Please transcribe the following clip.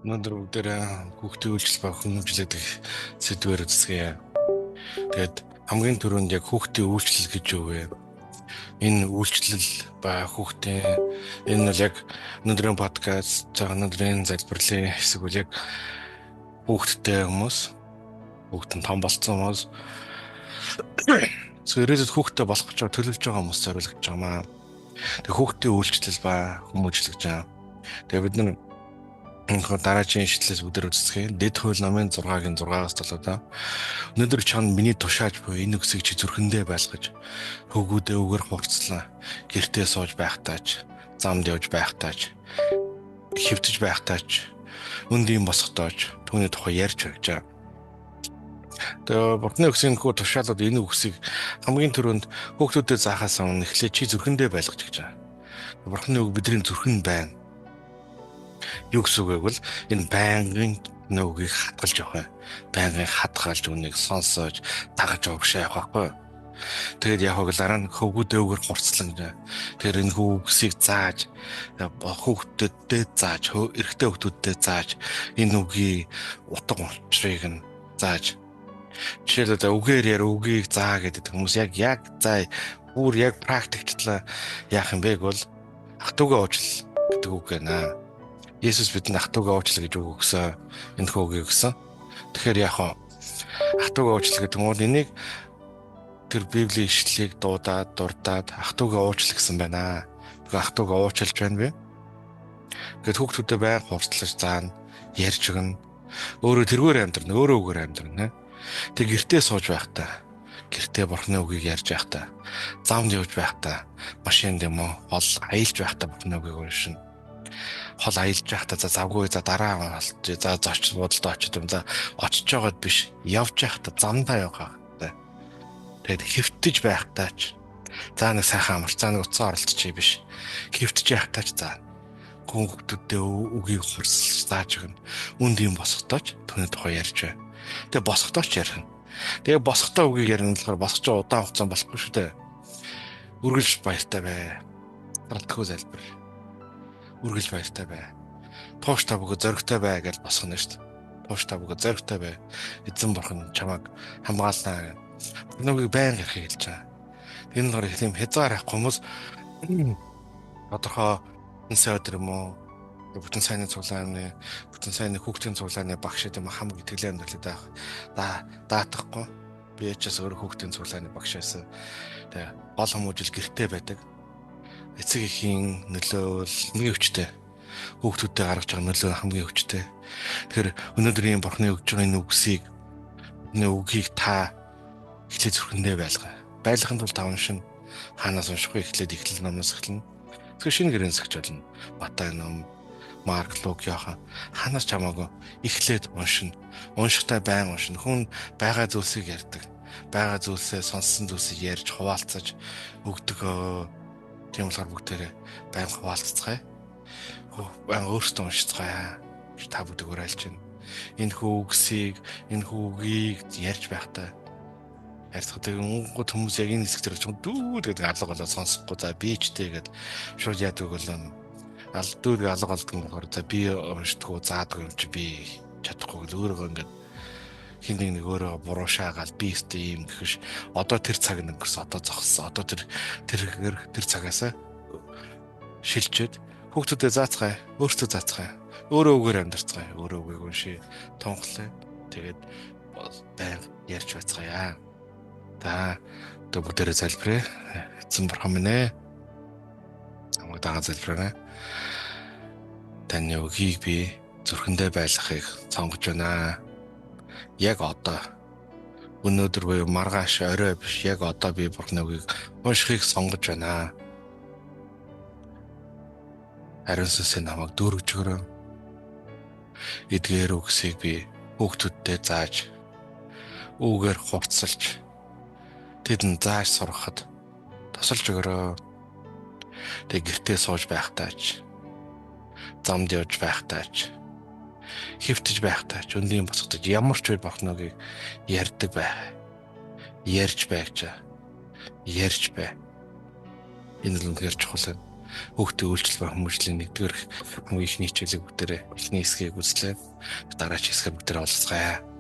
Өнөөдөр бүгдээрээ хүүхдийн үйлчлэл ба хүмүүжил гэдэг сэдвээр үздэгэ. Тэгээд хамгийн түрүүнд яг хүүхдийн үйлчлэл гэж юу вэ? Энэ үйлчлэл ба хүүхдийн энэ бол яг өнөөдрийн подкаст, өнөөдрийн залбирлын хэсэг бол яг хүүхдтэй хүмүүс, хүүхд нь том болцсон хүмүүс, ирээдүйд хүүхдтэй болох гэж төлөвлөж байгаа хүмүүс зориулж байгаа маа. Тэгээд хүүхдийн үйлчлэл ба хүмүүжил гэж байгаа. Тэгээд бид нар энэхүү дараагийн ишлэлээс бүгдээр үздэгэ. Дэд хууль номын 6-гийн 6-аас 7 да. Өнөөдөр чанд миний тушааж буй энэ үгсийг чи зүрхэндээ байлгаж, хөвгүүдээ үгээр хурцлаа. Гэртээ сууж байхтаач, замд явж байхтаач, хэвтэж байхтаач, өндийн босготооч түүний тухай ярьж байж байгаа. Тэгээ Бурхны өгсөн энэхүү тушаалууд энэ үгсийг хамгийн түрүүнд хүүхдүүдэд заахаас өмнө эхлээд чи зүрхэндээ байлгаж гэж байгаа. Бурхны үг бидний зүрхэнд байна. Юу гэсэн үг вэ гэвэл энэ байнгын үгийг хадгалж явах юм. Байнгын хадгалж үнийг сонсож дагаж урагшаа явах байхгүй. Тэгээд яг л дараа нь хөвгүүдээ үгээр хурцлан гэж. Тэгэхээр энэ үгсийг зааж хүүхдүүдэд зааж, эрэгтэй хүүхдүүдэд зааж энэ үгийн утга учирыг нь зааж. Жишээлбэл үгээр яар үгийг заа гэдэг хүмүүс яг заа бүр яг практикчлаа яах юм бэ гэвэл ах トゥ угаа уучлал гэдэг үг байна. Есүс бидэнд ах トゥ угаа уучлал гэж үг өгсөн. Энэ үгийг өгсөн. Тэгэхээр яг ах トゥ угаа уучлал гэдэг нь бол энийг тэр Библийн ишлэлийг дуудаад, дурдаад ах トゥ угаа уучлал гэсэн байна. Тэгэхээр ах トゥ угаа уучлж байна бэ? Гэт хүүхдүүдэд байнга хурцлаж заана, ярьж өгнө. Өөрөө тэргээр амьдрна, өөрөө үгээр амьдрна. Тэг гэртээ сууж байхдаа, гэртээ Бурхны үгийг ярьж байхдаа, замд явж байхдаа, машинд юм уу, хол аялж байхдаа Бурхны үгийг уншина. Хол аялж байхдаа за завгүй за дараа болж за зоч буудалд очиж юм за очиж байгаад биш явж байхдаа замдаа явах хэрэгтэй. Тэгээд хэвтэж байхдаа ч за нэг сайхан амар за нэг утсаа оролцчих биш. Хэвтэж байхдаа ч за хүүхдүүдэд үгийг хурцлж зааж өгнө. Үнд юм босготооч түүний тухай ярьж бай. Тэгээ босготооч ярих. Тэгээ босготоо үгийг ярина болохоор босгож удаан хугацаанд болохгүй шүү дээ. Үргэлж баяртай бай. Таралтгүй залбир. Үргэлж баяртай бай. Тууш та бүгд зоригтой бай гэж босгоно шүү дээ. Тууш та бүгд зоригтой бай. Эзэн бурхан чамайг хамгаалнаа. Нүгийг байнга ярихыг хэлж байгаа. Энэ болохоор тийм хязгаар авах хүмүүс тодорхой энэ өдөр юм уу бүтэн сайнны цуглааны бүтэн сайнны хүүхдийн цуглааны багш гэдэг юм хамаг итгэлийн амьдралыг даатахгүй. Би ячаас өөр хүүхдийн цуглааны багш байсан. Тэгээ гол хүмүүжил гэрте байдаг. Эцэг эхийн нөлөө бол хамгийн хүчтэй. Хүүхдүүдэд гаргаж байгаа нөлөө хамгийн хүчтэй. Тэгэхээр өнөөдөр ийм Бурхны өгж байгаа энэ үгсийг энэ үгийг та эхлээд зүрхэндээ байлгаа. Байлгахын тулд та уншина. Хаанаас унших вэ? Эхлээд эхлэл номоос эхэлнэ. Тэгэхээр шинэ гэрэн зэгч болно. Матай ном, Марк, Лук, Иохан хаанаас ч хамаагүй эхлээд уншина. Уншихтай байн уншина. Хүн байгаа зүйлсийг ярьдаг. Байгаа зүйлсээ сонссон зүйлсийг ярьж хуваалцаж өгдөг. Тийм болохоор бүгдээрээ байн хуваалцацгаая. Байн өөрсдөө уншицгаая. Та бүгдийг уриалж байна. Энэ үгсийг, энэ үгийг ярьж байхдаа ярьцгаа тэгэнгүүт хүмүүс яг энэ хэсэг дээр ч дүү гэдэг алга болоо сонсохгүй за би ч тэгээд шууд яадаг болоо ал дүүрэг алга болдог юм болохоор за би уншдаггүй заадаг юм чи би чадахгүй гэл өөрөөгөө ингээд хин нэг өөрөө буруу шаагаал би өстэй юм гэхш одоо тэр цаг нэг өнгөрсөн одоо зогссон одоо тэр тэр тэр цагаасаа шилжээд хүүхдүүдэд заацгаая өөртөө заацгаая өөрөө үгээр амьдарцгаая өөрөө үгийг уншия тунхлаа тэгээд байнга ярьж байцгаая. За одоо бүгдээрээ залбирая. Эзэн бурхан минь ээ. Намайг дагаа залбираа. Таны үгийг би зүрхэндээ байлгахыг сонгож байна. Яг одоо өнөөдөр буюу маргааш орой биш яг одоо би Бурхны үгийг уншихыг сонгож байна. Ариун сүнсээ намайг дүүргэж өгөрөө. Эдгээр үгсийг би хүүхдүүддээ зааж үүгээр хурцлж тэдэнд зааж сургахад тусалж өгөрөө. Тэг гэртээ сууж байхдаа ч замд явж байхдаа ч хэвтэж байхдаа ч өндийн босгодож ямар ч үе Бурхныг ярьдаг бай. Ярьж бай гэж. Ярьж бай. Энэ л үнэхээр чухал юм. Хүүхдийн үйлчлэл ба хүмүүжлийн нэгдүгээр хамгийн ихний хичээлийг бүгдээрээ, эхний хэсгийг үзлээ. Дараагийн хэсгээр бүгдээрээ уулзацгаая.